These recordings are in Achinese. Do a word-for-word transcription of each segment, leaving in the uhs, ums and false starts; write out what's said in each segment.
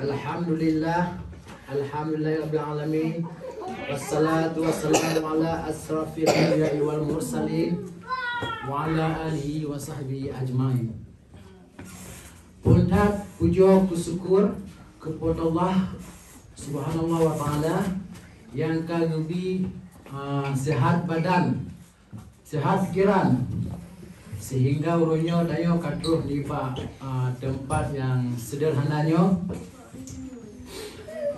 Alhamdulillah. Alhamdulillahirabbil alamin. Wassalatu wassalamu ala asyrafil anbiya'i wal mursalin wa ala alihi wa sahbihi ajmain. Phon that pujoe keu syukur keu Po teu Allah Subhanahu wa Taala nyang ka geubri, ah, sihat badan, sihat pikiran, sehingga uroe nyoe tanyoe ka troh nibak, ah, teumpat nyang sederhana nyoe.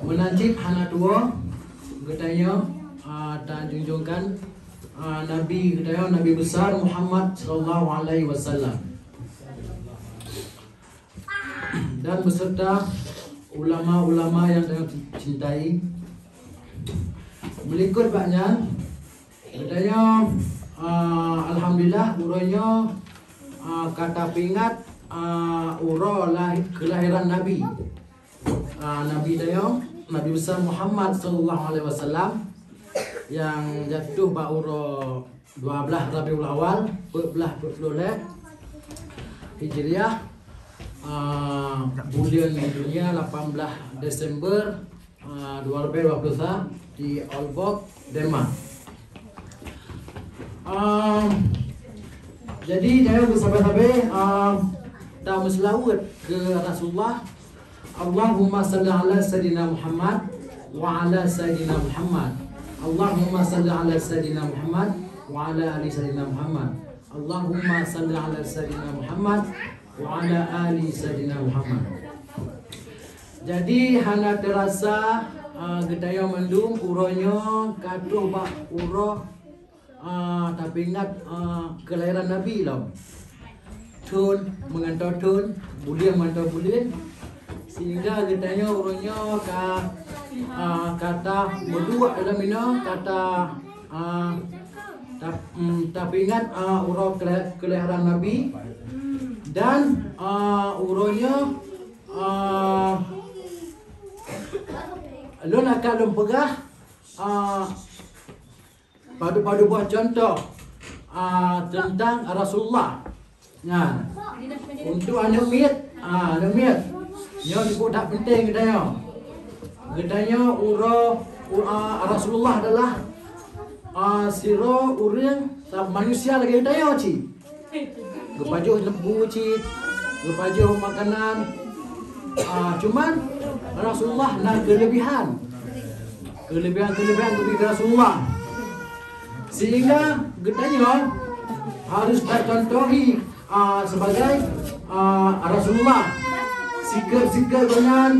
Meunan cit hana tuwoe geutanyoe, ah, tajunjungkan, ah, Nabi geutanyoe, Nabi Besar Muhammad sallallahu alaihi wasallam dan beserta ulama-ulama nyang tanyoe cintai. Meulikot bak nyan, geutanyoe, ah, alhamdulillah, uroe nyoe, ah, ka tapeuingat, ah, uroe lahi-, keulahiran Nabi. Ah, Nabi tanyoe, Nabi Besar Muhammad sallallahu alaihi wasallam, nyang jatuh bak uroe dua belas Rabiul Awal, peuet belas peuet ploh lhèe Hijriah, ah, buleuen dunia lapan belas Desember, ah, dua ribu dua puluh satu di Aalborg, Denmark. Ah, jadi, tanyoe sabe-sabe, ah, tameuseulaweuet keu Rasulullah. Allahumma salli ala Sayyidina Muhammad wa ala Sayyidina Muhammad. Allahumma salli ala Sayyidina Muhammad wa ala ali Sayyidina Muhammad. Allahumma salli ala Sayyidina Muhammad wa ala ali Sayyidina Muhammad. Jadi, hana teurasa, ah, geutanyoe mandum uroe nyoe ka troh bak uroe, ah, tapeuingat, ah, keulahiran Nabi lom. Thon meungantoe thon, buleuen meungantoe buleuen, sehingga geutanyoe uroe nyoe ka, ah, ka tameuduek dalam inoe, ka ta-, ah, ta-, mm, tapeuingat, ah, uroe keula-, keulahiran Nabi. Dan, ah, uroe nyoe, ah, lôn akan lôn peugah, ah, padub-padub boh cuntoh, ah, teuntang Rasulullah. Nah, untuk aneuk miet, ah, aneuk miet, nyoe cukup that penting geutanyoe. Geutanyoe uroe, u-, ah, Rasulullah adalah, ah, sidroe ureueng sa-, manusia lagèe geutanyoe cit. Geupajoh lembu cit, geupajoh makanan. Ah, cuman Rasulullah na keulebihan. Keulebihan-keulebihan geubri Rasulullah. Sehingga geutanyoe harus tacontohi, ah, sebagai, ah, Rasulullah. Sikap-sikap gobnyan,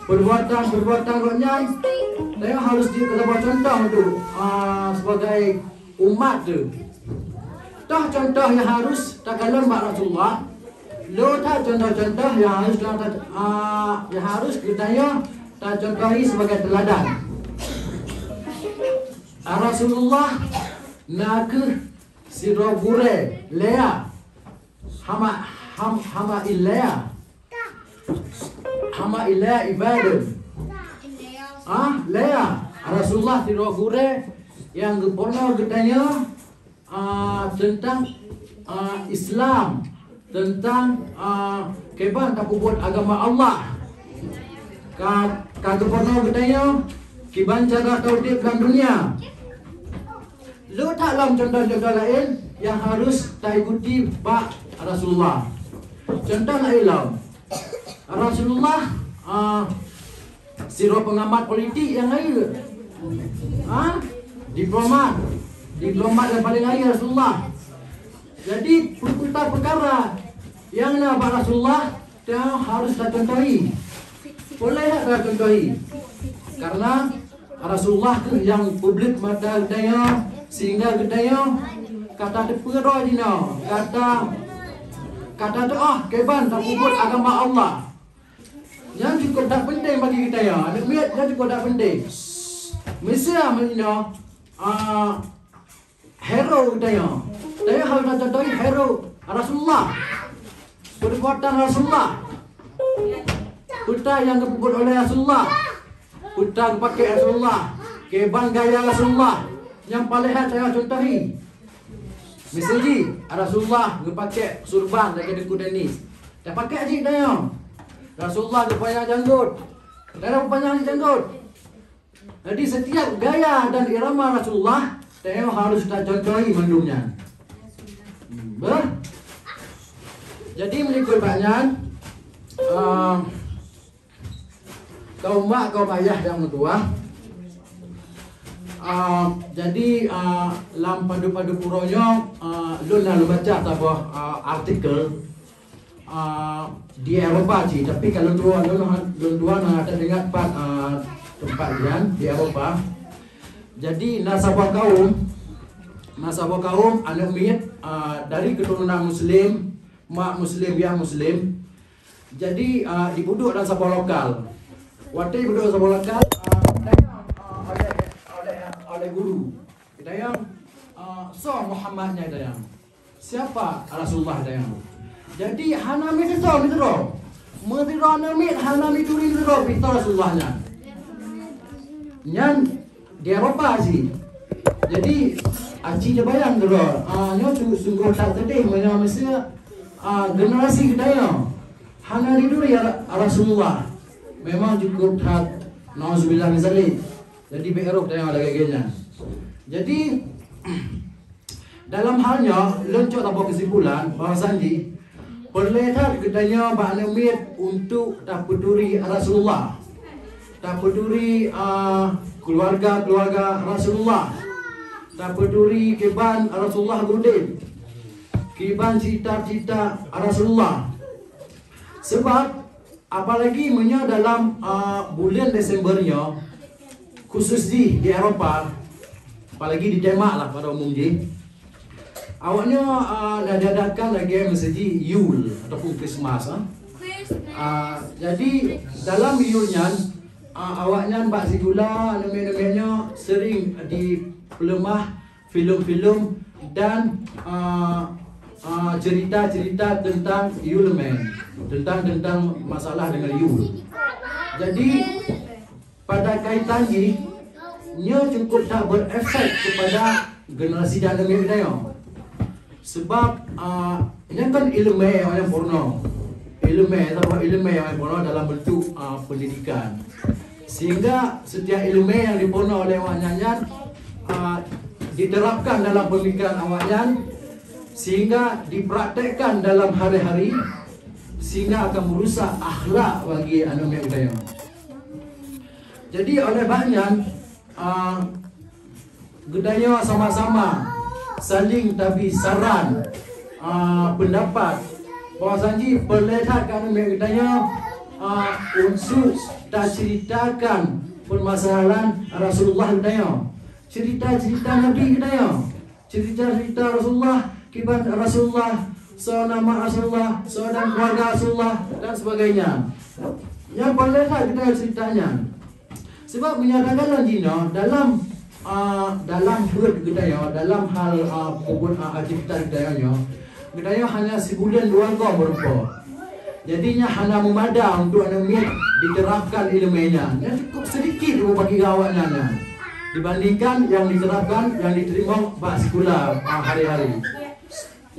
perbuatan-perbuatan gobnyan, tanyoe harus jeuet keu saboh contoh tu, ah, sebagai umat tu. Toh contoh nyang harus takalon bak Rasulullah. Lôn that contoh-contoh nyang harus ta-, ta-, ah, nyang harus geutanyoe tacontohi sebagai teuladan. Ah, Rasulullah na kheueh sidroe gurèe, Lea. Hama, ham-, hama ilèe. Hama ilèe ibadah. Ah, Lea. Rasulullah sidroe gurèe nyang geupeurunoe geutanyoe, ah, teuntang, ah, Islam, teuntang, ah, kiban tapeubuet agama Allah. Ka, ka geupeurunoe geutanyoe kiban cara taudép lam dunia. Lôn that lom contoh-contoh laén nyang harus taikuti bak Rasulullah. Contoh laén lom, Rasulullah, ah, sidroe peungamat politik nyang rayeuk. Ah, diplomat. Diplomat nyang paleng rayeuk Rasulullah. Jadi, peue-peue peukara nyang na bak Rasulullah, tanyoe harus tacontohi. Peureulèe that tacontohi. Karena Rasulullah kheueh nyang peubleuk mata geutanyoe, sehingga geutanyoe ka tateupeue droe jinoe, ka ta-, ka tateu'oh kiban tapeubuet agama Allah. Nyan cukup that penting bagi geutanyoe. Aneuk miet, nyan cukup that penting. Miseue meunoe, ah, hero geutanyoe. Tanyoe harus tacontohi hero Rasulullah. Perbuatan Rasulullah. Peue nyang geupeubuet oleh Rasulullah. Peue geupakék Rasulullah. Kiban gaya Rasulullah. Nyang paleng that tanyoe contohi. Miseue jih, Rasulullah geupakék surban lagèe Teungku Danis. Tapakék jih tanyoe. Rasulullah geupanyang janggot. Tanyoe geupanyang janggot. Jadi, setiap gaya dan irama Rasulullah, tanyoe harus tacontohi mandum nyan. Hmm, beuh. Jadi, meulikot bak nyan, ah, kaum mak, kaum ayah nyang meutuah, ah, jadi, ah, lam padub-padub uroe nyoe, ah, lôn na lôn baca saboh, ah, artikel, ah, di Eropa cit, tapi kalau dua, lôn, lôn dua na teuingat pat, ah, teumpat nyan di Eropa. Jadi, na saboh kaum, na saboh kaum aneuk miet, ah, dari keturunan Muslim, mak Muslim, yah Muslim. Jadi, ah, jibuduek lam saboh lokal. Watèe jibuduek lam saboh lokal, ah, tanyong, ah, oleh, oleh, oleh guru. Tanyong, ah, soe Muhammad nyan, tanyong. Siapa Rasulullah, tanyong. Jadi, hana meusidroe, meusidroe. Meusidroe aneuk miet hana meuturi sidroe, pih soe Rasulullah nyan. Nyan di Eropa cit. Jadi, aci teubayang keudroe, ah, nyoe su-, sunggoh that seudeh meunyoe miseue, ah, generasi geutanyoe hana jituri Ra-, Rasulullah. Memang cukup that, nauzubillah min zalik. Jadi, bèk rôh geutanyoe lagèe nyan. Jadi, dalam hal nyoe, lôn cok saboh keusimpulan bahwasanya peureulèe that geutanyoe bak aneuk miet untuk tapeuturi Rasulullah, tapeuturi, ah, keuluwarga-keuluwarga Rasulullah, tapeuturi kiban Rasulullah geuudép, kiban cita-cita Rasulullah. Sebab apalagi meunyoe dalam, ah, buleuen Desember nyoe, khusus jih di Eropa, apalagi di Denmark lah pada umum jih, awaknyoe, ah, na diadakan lagèe meuseujih Yule ataupun Christmas, ah. Ah, jadi dalam Yule nyan, ah, awaknyan bak sikula, aneuk miet-aneuk miet nyoe sering dipeuleumah filem-filem dan, ah, ah, cerita-cerita tentang Yule Man, tentang, tentang masalah dengan Yule. Jadi, pada kaitan jih, nyoe cukup that berefek kepada generasi dan aneuk miet geutanyoe. Sebab, ah, nyan kan ileumèe nyang peurunoe. Ileumèe, sabab ileumèe nyang peurunoe dalam bentuk, ah, pendidikan. Sehingga setiap ileumèe nyang dipeurunoe oleh awaknyan nyan, ah, diterapkan dalam pemikiran awaknyan, sehingga dipraktekkan dalam hari-hari, sehingga akan merusak akhlak bagi aneuk miet geutanyoe. Jadi, oleh banyak, ah, geutanyoe sama-sama saling tabri saran, ah, pendapat bahwasanya peureulèe that keu aneuk miet geutanyoe, ah, untuk taceritakan permasalahan Rasulullah geutanyoe, cerita-cerita Nabi geutanyoe. Cerita-cerita Rasulullah, kiban Rasulullah, soe nama Rasulullah, soe dan keluarga Rasulullah, dan sebagainya. Nyang paling lengkap kita cerita nyan. Sebab meunyoe takalon jinoe dalam, ah, dalam buet geutanyoe, dalam hal, ah, peubuet, ah, aktivitas geutanyoe, geutanyoe hanya sibuleuen dua goe meurumpok. Jadi, nyan hana meumada untuk aneuk miet diterapkan ileumèe nyan. Nyan cukup sedikit bagi awaknyan nyan dibandingkan nyang diterapkan, nyang diterima bak sikula, ah, hari-hari.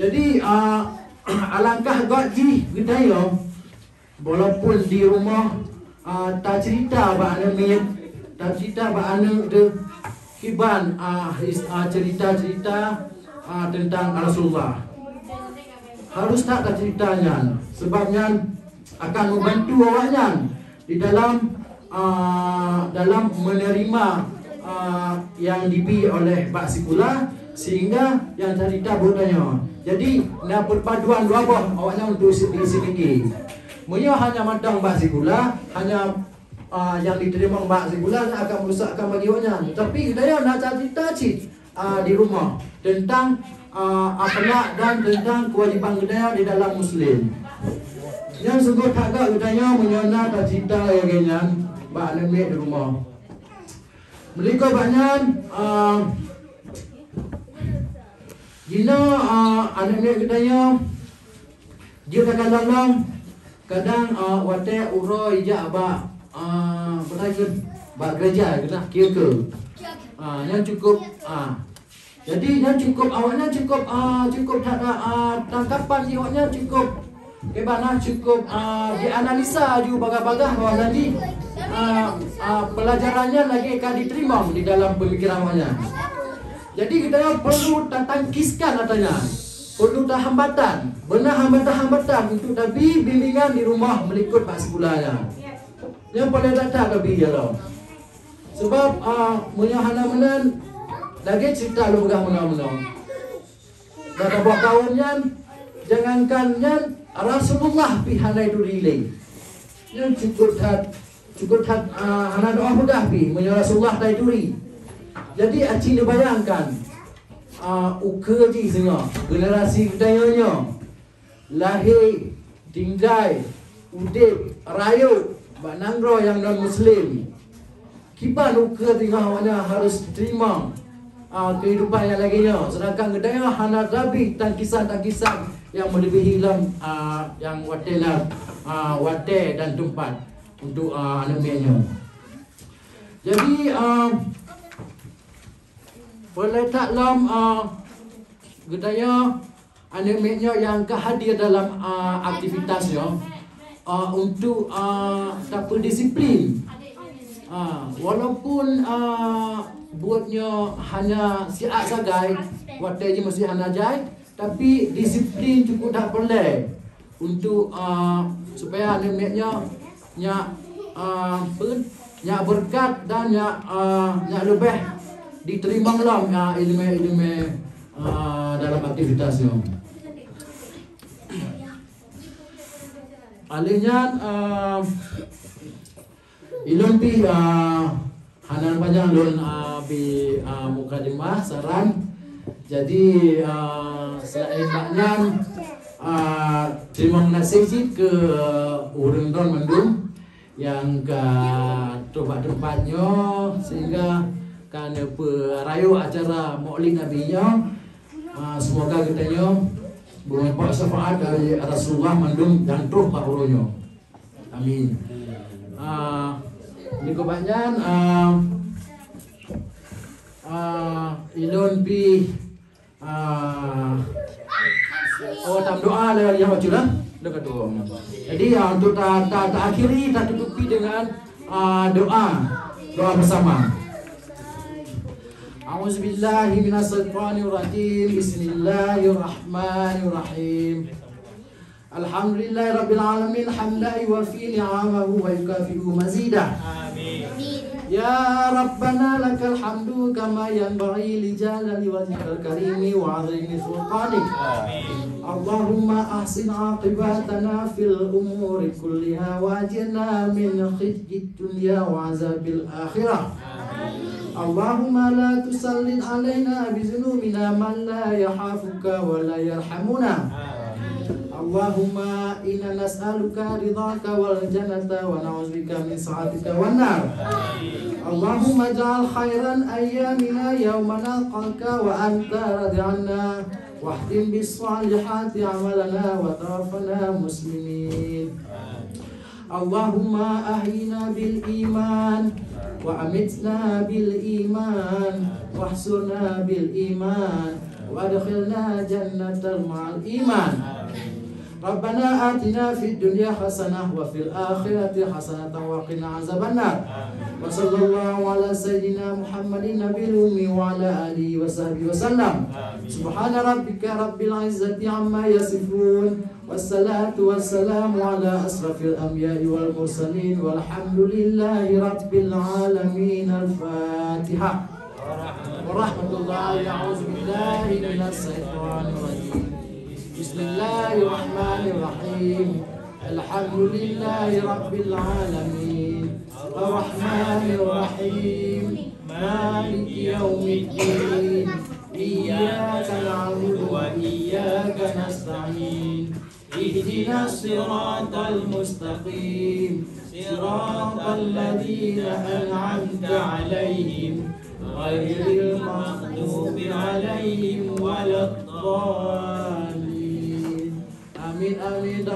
Jadi, ah, alangkah göt jih geutanyoe, walaupun di rumoh, ah, tacerita bak aneuk miet, tacerita bak aneuk teuh, kiban, ah, his-, ah, cerita-cerita, ah, tentang Rasulullah. Harus that tacerita nyan, sebab nyan akan membantu awaknyan di dalam, ah, dalam menerima, ah, yang dibi oleh bak sikula, sehingga yang tadi tabot tanyoe. Jadi, na perpaduan dua boh awaknyan untuk si-, diselidiki. Meunyoe hanya mantong bak sikula, hanya, ah, yang diterima bak sikula, akan merusakkan bagi awaknyan. Tapi, geutanyoe na cerita cit, ah, di rumah tentang, ah, akhlak dan tentang kewajiban geutanyoe di dalam Muslim. Nyang sungguh that göt geutanyoe meunyoe na tacerita lagèe nyan bak aneuk miet di rumah. Meulikot bak nyan, ah, jinoe, ah, aneuk miet geutanyoe jeuet takalon lom, kadang, ah, watèe uroe ijak bak, ah, peue kheun, bak gereja, keuneuk kira-kira. Ah, nyan cukup, ah. Jadi, nyan cukup, awaknyan cukup, ah, cukup that, ah, tangkapan jih awaknyan cukup, Kiban na cukup, ah, dianalisa aju bagah-bagah bahwa jadi, ah, ah, pelajaran nyan lagèe ka diteurimong di dalam pemikiran awak nyan. Jadi geutanyoe perlu tatangkiskan ata nyan, perlu tahambatan, beuna hambatan-hambatan untuk tabi bimbingan di rumoh meulikot bak sikula nyan. Nyan paléng that-that tabi ya Allah. Sabab, ah, meunyoe hana meunan, lagèe ceurita lôn peugah meunoe-meunoe. Dah saboh tahun nyan, jangankan nyan, Rasulullah pih hana ituri lé. Nyan cukup that, cukup that, ah, hana doa peugah pih meunyoe Rasulullah hana ituri. Jadi aci neubayangkan, ah, ukeue jih singoh generasi geutanyoe nyoe lahé, tinggai, udép, rayeuk bak nanggroe nyang non muslim. Kiban ukeue teungoh awaknyan harus teurimong, ah, kehidupan nyang lagèe nyoe, seudangkan geutanyoe hana tabi tangkisan-tangkisan nyang meuleubèh lom, ah, nyang watèe lam, ah, watèe dan teumpat untuk, ah, aneuk miet nyoe. Jadi, ah, peuleueh that lom, ah, geutanyoe aneuk miet nyoe nyang ka hadir dalam, ah, aktivitas nyoe, ah, untuk, ah, tapeudisiplin. Ah, walaupun, ah, buet nyoe hana siat sagai, watèe jih meusti hana jai, tapi disiplin cukup that peureulèe untuk, ah, supaya aneuk miet nyoe nyak, ah, peue, nyak beureukat dan nyak, ah, nyak leubèh diteurimong lom, ah, ileumèe-ileumèe, ah, dalam aktivitas nyoe. Alèh nyan, ah, ilôn pih, ah, hana panyang lôn, ah, bi, ah, mukadimah saran. Jadi, ah, seulaén bak nyan, ah, teurimong gaséh cit keu ureueng droen mandum nyang ka trôh bak teumpat nyoe sehingga ka neupeurayeuk acara Maulid Nabi nyoe. Ah, semoga geutanyoe beumeupat syafaat dari Rasulullah mandum nyang trôh bak uroe nyoe. Amin. Ah, dikeue bak nyan, ah, ah, ilôn pih, ah, oh, tam doa lé nyang bacut, ah? Dah ka doa. Jadi, ah, untuk ta, ta, ta akhiri, ta tutupi dengan, ah, doa. Doa bersama. A'udzubillahi minasyaitonirrajim. Bismillahirrahmanirrahim. Alhamdulillahirabbil alamin, hamdan yuwafi ni'amahu wa yukafi'u mazidah. Amin. Ya Rabbana lakal hamdu kama yanbaghi li jalali wajhikal karimi wa azimi sultanik. Amin. Allahumma ahsin aqibatana fil umuri kulliha wa ajirna min khizyid dunya wa azabil akhirah. Allahumma la tusallit alaina bi dzunubina man la yakhafuka wa la yarhamuna. Allahumma inna nas'aluka ridhaka wal jannata wa na'udzubika min sakhatika wan nar. Allahumma ij'al khairan ayyamina yauma nalqaka wa anta radhi anna. Wakhtim bis salihati amalana wa tawaffana muslimin. Allahumma ahyina bil iman wa amitna bil iman wahsyurna bil iman wa adkhilna jannata ma'al iman. Rabbana atina fid dunya hasanah wa fil akhirati hasanatan wa qina azabannar. Wa sallallahu ala sayyidina Muhammadin nabil ummi wa ala alihi wa sahbihi wa sallam. Subhana rabbika rabbil izzati amma yasifun. Wassalatu wassalamu ala asrafil anbiya'i wal mursalin walhamdulillahi rabbil alamin. Al-Fatihah. Warahmatullahi, a'udzubillahi minasyaitonirrajim. Bismillahirrahmanirrahim. Alhamdulillahi rabbil alamin. Arrahmanirrahim. Maliki yaumiddin. Iyyaka na'budu wa iyyaka nasta'in. Ihdinas siratal mustaqim. Siratal ladzina an'amta 'alaihim, ghairil maghdubi 'alaihim waladdallin. Amin, amin.